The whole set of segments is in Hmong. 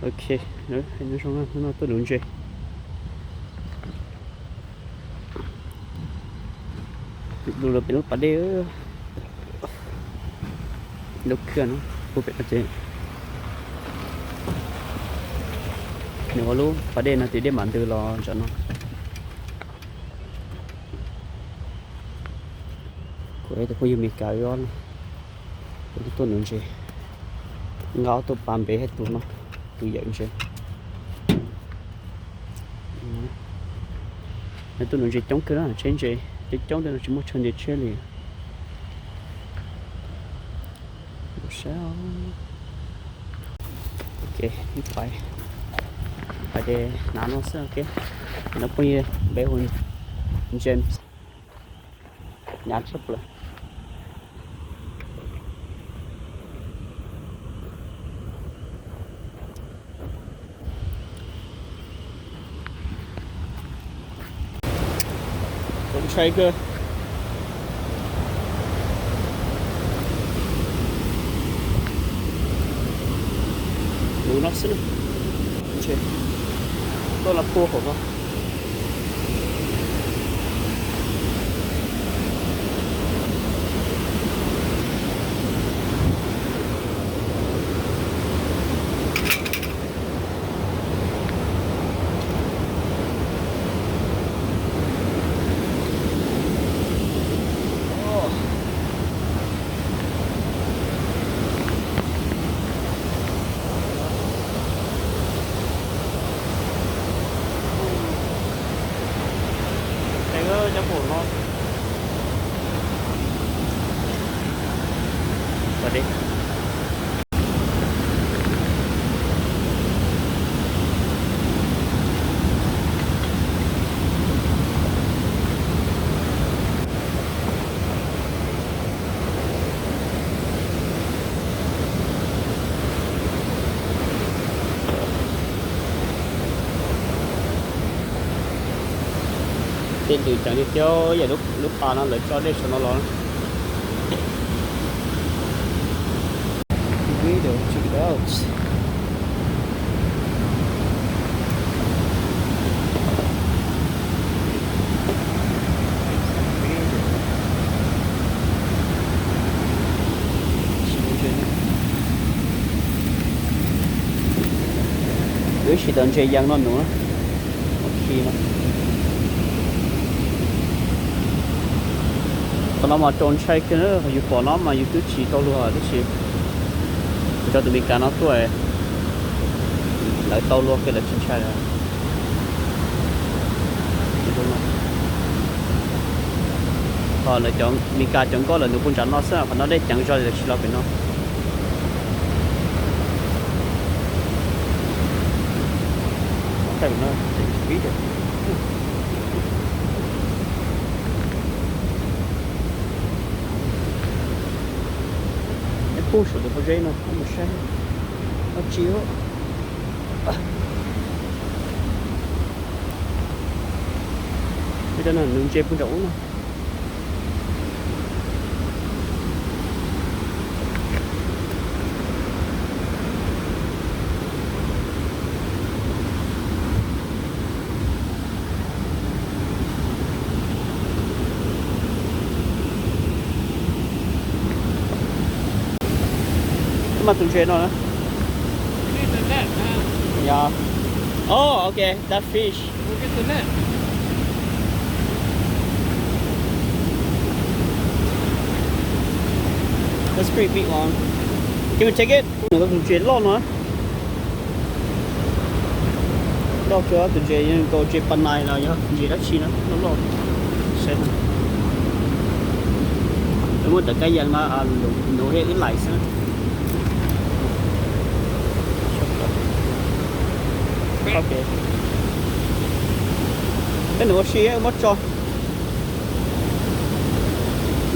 Ok, nyob zoo, hnub no tuaj nuv ntses. Lub pem lub pas dej, lub khw no puag pem no ces nws ua lub pas dej no ces dej mam ntws los ntawm no. Kuv tus phooj ywg Mes Kas wb ob leeg tuaj nuv ntses, nqa ob tug pas npem, tus no, tus yawm ntses. Nws tuaj nuv ntses coob kawg na, tsheb ntses coob coob tej no tsis muaj chaw ntes tsheb li. Saib, ok, ib pais, pais ces hnav no xwb. Ok, no phooj ywg npe hu James, hnyav tshaj plaws. Ntshai kawg. Nuv no xwb na. Tuaj los puag hauv no. Cov pum no. Tej ntws ceev tiag thiab, yam lub pas no lawv tso dej saum no los. Video to go. Wb sim tau ntses yees no nuv. Qhov no mas txaus ntshai kawg, yus pom no mas yus twb tsis tau luag tab sis kuv cov tus Mes Kas no tuaj, lawv tau luag kawg lawv tsis ntshai lawm. Ho lawv cov Mes Kas cov nkoj lawv nuv puag nram no xwb, qhov no dej ceev zog li lawv tsis los pem no. Peb pug saum tus pob zeb no mus saib, dab tsi. Peb cov no nuv ntses puag nram ub no. Mas tus ntses no na. Yeah. Oh, okay, that fish. That's pretty big one. Can we take it? Nws tus ntses loj no. Loj kawg, tus ntses nkaus ntses pas nais los yog ntses dab tsi no loj loj. Saib no, muaj ntawm kab yees no, nuv thiab wb laim xwb. Peb nws ua si, muab tso,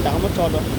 nram muab tso rau.